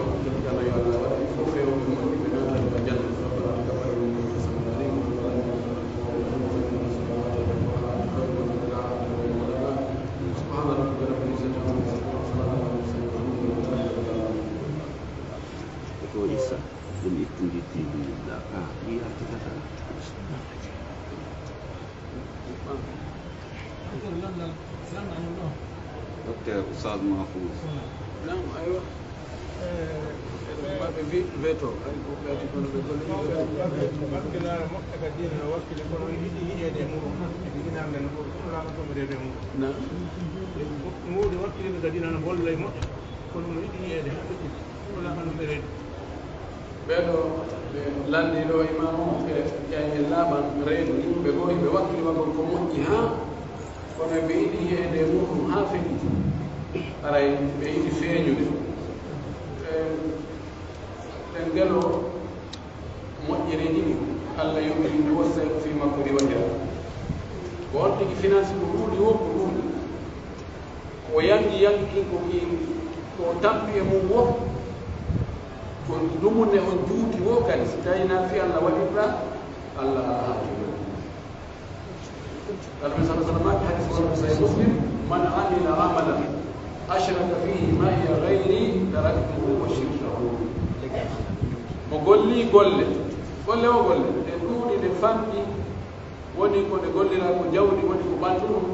Alla yo Alla waɗan en fof fewɓe moƴƴi ɓe naata aljanna. ربنا تقبل منا إنك أنت السميع العليم وتب علينا إنك أنت التواب الرحيم. سبحان ربك رب العزة عما يصفون وسلام على المرسلين والحمد لله رب العالمين. Ko Issa, ɗum ittindi tiiɗi ɗa. Ah, ɗi artitata. Docteur Oustaz Mahfouz. Naam, aywa. Ɓe mbi-, veto, hay ko ɓe addi kono ɓe golle ɗiɗi. Wakkilare moƴƴa ka diina no wakkili, kono yiɗi yi'eede e muɗum. Yiɗi yi'eede e muɗum. Ɗum laamotoo mo reedu e muɗum. Naam. Mo woni wakkiliiɓe ka diina no golla e moƴƴa, kono mo yiɗi yi'eede haa feƴƴiti. Ɗum laamotoo mo reedu. Ɓee ɗoo ɓe lanndii ɗoo imaamu on, ɓe ƴami laaɓan reedu yimɓe goo, ɓe wakkili waggol ko moƴƴi haa, kono ɓe yiɗi yi'eede e muɗum haa feƴƴiti. Haray ɓe yiɗi feeñude. Ɓe, ɓe ngelo moƴƴereeji ɗin, Alla yoɓi yimɓe woo, tawi ko fii makko ɗi waɗira. Ko on tigi finance ko ɗuuɗi woo, ko ɗuuɗi. Ko yanki yanki kin ko ki, ko tampi e mum woo, ko dumunne on juuti woo kadi, si tawii naa fii Alla waɗirɗaa, Alla alaa hakkillo. Annabi sallallaahu alayhi wa sallam, hadis wonɗo Sahih Muslim, "Man amila amalan ashraka fihi ma'iya ghayri taraktuhu wa shirkahu." Mo golli golle, golle o golle, ɗe ɗuuɗi, ɗe fanɗi, woni ko ɗe golliraa ko jawdi, woni ko ɓanndu mum.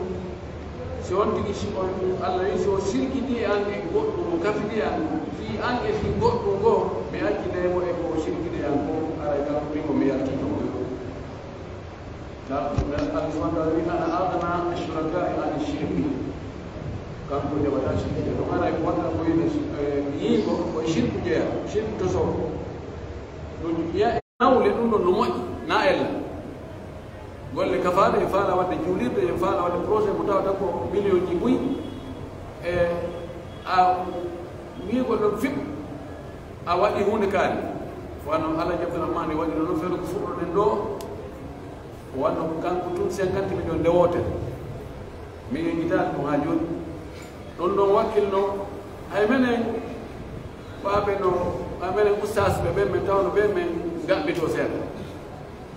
Si on tigi, si on, Alla wi, si o sirkiti e an e goɗɗum, o kafidi e an, fii an e fii goɗɗum goo, mi accitay mo e ko o sirkiti e an kon, haray kanko tigi ko mi yaltii ton. Al-, Al-, Al-, subhaanahu wa ta'aalaa wi'i, "Ana aghnaa ash-shurakaa'i ani shirki." Kanko heɓataa shirki. Ɗum haray ko wonta ko wi'ude, eh, yi'ii ko, ko e shirku jeyaa, shirku tosoowo. Ɗum wi'a nawle ɗum ɗon no moƴƴi, naa ella. Golle kafaaɗe, en faala waɗde juulirde, en faala waɗde projet mo tawata ko miliyonji buy. E a wi'ii ko ɗon fiɓ, a waɗi huunde kaari. Wano Alhaji Abdurahmani waɗi ɗon, fewndo ko fuɗɗoɗen ɗoo. Wano ko kanko tun cinquante millions nde wootere. Min yejjitaali ɗum haa jooni. Ɗum ɗon wakkilno, hay menen ɓaaɓe no, hay menen ustaasɓe ɓen, min tawno ɓen min ngaɓɓitoo seeɗa.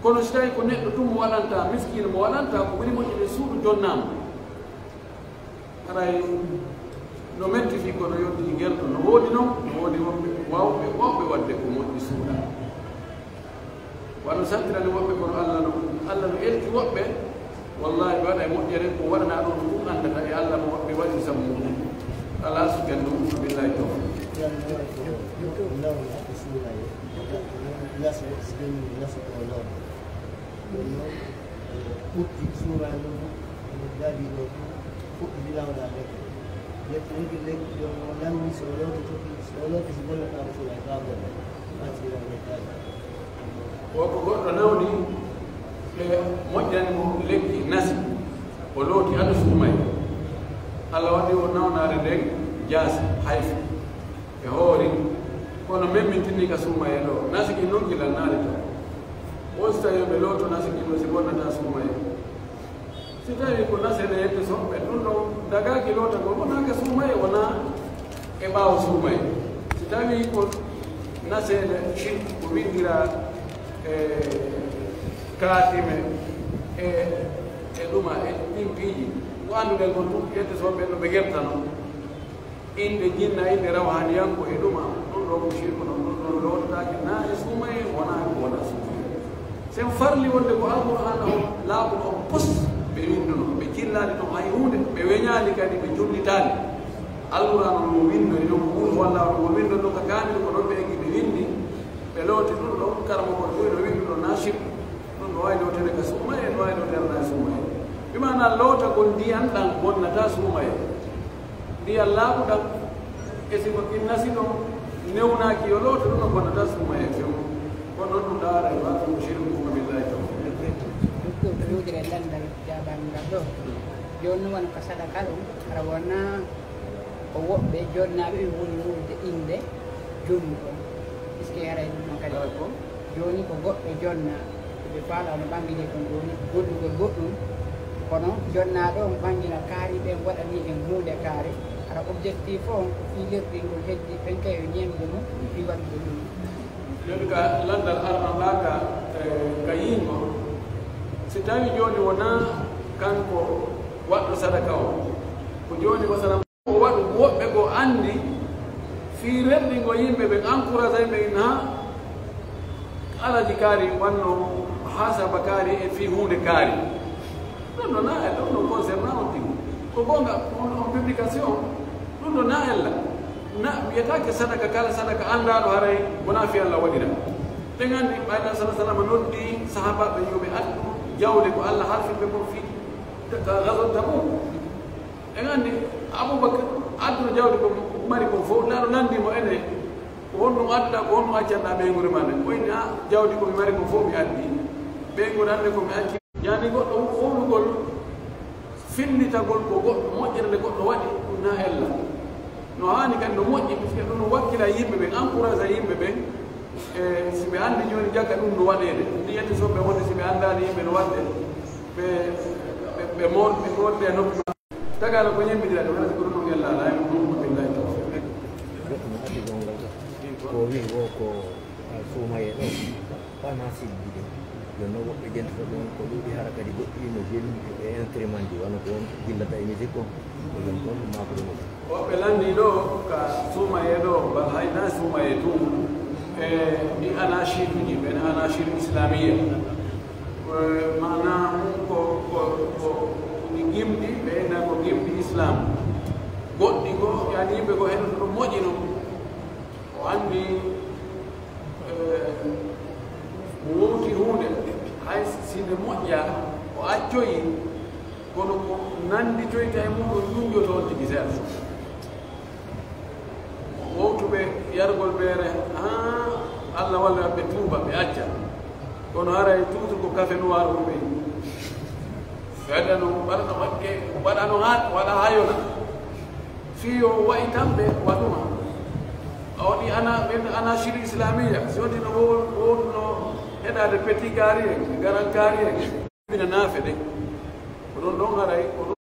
Kono si tawii ko neɗɗo tun mo waɗanta, miskiino mo waɗanta, ko ɓuri moƴƴude suudu jonnaama. Haray no metti fii kono yonti ngerto, no woodi non, no woodi woɓɓe waawɓe, waawɓe waɗde ko moƴƴi suuɗa. Wano santirani woɓɓe kono Alla no, Alla no elti woɓɓe, wallaahi ɓe waɗa e moƴƴere ko waɗanaa ɗon ɗum anndata e Alla mo ɓe waɗi sabu mum. Alaa sukan ɗum, billaahi tawfiiq. Nasu, nasu ko nawma. Ɗum noon, ɓurti suumaade ɗum, ene daadi ɗo, fuɗɗiti nawnaade. Leppi, leppi, leppi, jooni o nawni, so o looti, so o looti, so golle kaa ko suumaade, kaa golle. Maa si wiyaan leppaade. Ko, ko goɗɗo nawni, ɓe moƴƴani mo lekki nasi, o looti, ado suumay. Alla waɗi o nawnaare nden jaasi, hayfi. E hoore, kono memmintinii ka suumayee ɗoo, nasigi non gila naali to. On si tawii ɓe looto nasiki ɗum si bonnataa suumayee. Si tawii ko naseede yette soɓɓe, ɗum ɗon dagaaki lootagol, wonaa ka suumayee, wonaa e ɓaawo suumayee. Si tawii ko naseede shirku, ko winndiraa e kaatime, e, e ɗuma, e ɗin piiji, ko annduɗen kon ɗum, yette soɓɓe no ɓe gertano. Innde jinna, innde rawhaaniyanko e ɗuma, ɗum ɗoo ko shirku non, ɗum ɗon loototaake naa e suumayee, wonaa ko wonaa suumayee. Sen farli wonde ko Alqur'aana on laaɓuɗo on pos ɓe winnduno, ɓe jillaali ton hay huunde, ɓe weñaali kadi, ɓe jullitaali. Alqur'aana on mo winnori ɗon, ko Qul huwallaahu ɗon, mo winndori ɗon ka kaamil, ko ɗon ɓe eggi ɓe winndi, ɓe looti ɗum ɗon, karamoko on ɓuri no winndu ɗon naa shirku, ɗum no waawi looteede ka suumayee, no waawi looteede naa e suumayee. Bi maanaa lootagol ndiyan ɗan bonnataa suumayee. Ndiyan laaɓuɗan, e si ko inna si ɗon newnaaki yo looto, ɗum no bonnataa suumayee few. Kono ɗum ɗaara e waɗa ɗum shirku ko billahi tawfiq. Ɗum ko ɗum wudere lanndal jaabaangal ɗoo. Jooni non wano ka sadaka ɗum, hara wonaa ko woɓɓe jonnaaɓe ɓe woni wuurde innde jonnuɗo. Est-ce que haray ɗum ɗon kadi? Kala ko Jooni ko goɗɗo jonnaa, ɓe faalaa no ɓangini kon jooni gollugol goɗɗum, kono jonnaaɗo on ɓangina kaari ɓen, waɗani en huunde kaari, hara objectif on ko fii lerɗingol heddi ɓen kay yo ñemde mo fii waɗude ɗum. Jooni ka lanndal arano ngaa ka, eh, ka yiingo, si tawii jooni wonaa kanko waɗɗo sadaka on, ko jooni masalan, ko waɗu woɓɓe goo anndi fii rerɗingo yimɓe ɓen, encourage yimɓe ɓen, haa alaji kaari wanno haasaba kaari e fii huunde kaari. Ɗum no naa e ɗum no concernant on tigi. Ko goonga on, on publication, ɗum no naa ella. Na wiyetaake sadaka, kala sadaka anndaaɗo haray wonaa fii Alla waɗira. Ɓen anndi ɓay Nabi sallallaahu alayhi wa sallam noddi sahaabaaɓe yo ɓe addu jawle ko Alla halfini ɓe kon fii ka ghazwat Tabuk. En anndi Abubakar adduno jawdi ko mari kon fof, Laamɗo lanndii mo, ene, ko honɗum adduɗaa, ko honɗum accanɗaa ɓeynguure maa nden? O inni, "Ah, jawdi ko mi mari kon fof mi addi. Ɓeynguure an nden ko mi acci." Yani goɗɗo fowlugol, fillitagol ko goɗɗo, moƴƴere nde goɗɗo waɗi, ɗum na ella. No haani kadi no moƴƴi, puisque ɗum no wakkila yimɓe ɓen, encourage yimɓe ɓen, e si ɓe anndi jooni jaka ɗum no waɗeede. Ɗum yetti soɓɓe wonde si ɓe anndaali yimɓe no waɗde, ɓe, ɓe, ɓe mool-, ɓe moolde e noppi maɓɓe. Tagaano ko ñemmbitira ɗum, hara si ko ɗum ɗum ella alaa, e ɗum ɗum ko billahi tawfiq. Goɗɗo mo addi gongal ɗo. Ko o wi'i wo ko, ah, suumayee ɗo. Ɓay maa sirji ɗin. Jooni non woɓɓe jentata ɗum ko ɗuuɗi, hara kadi goɗɗi no jeli e instrument ji, wano ko on jillata e musique ko. Ko ɗum kon ɗum maa ko ɗum. Woɓɓe lanndii ɗoo ka suumayee ɗoo, bal hay naa suumayee tun, e ɗi anashiduuji, ɓen anashidu islamiyya. E, maanaa mun ko, ko, ko ɗi gimɗi, ɓe inna ko gimɗi Islam. Goɗɗi goo, yani yimɓe goo heɗoto ɗum moƴƴi non. O anndi, eh, wowti huunde, hay si nde moƴƴaa, o accoyi, kono ko nannditoyta e muuɗum ƴuuƴoto on tigi seeɗa. Wowtuɓe yargol beere, haa Alla walla ɓe tuuba, ɓe acca. Kono haray toujours ko café noir wonɓe. Seeɗa no waɗa no waɗke, waɗa no haa, waɗa haa yona. Fii yo wa'i tan ɓe waɗuma. A waɗi ana, ɓen anashidu islamiyya, si wonti no wo-, wowtuno heɗaade petit kaari en, garan kaari en. Ɓina naafe de. Ko ɗon ɗon haray, ko ɗon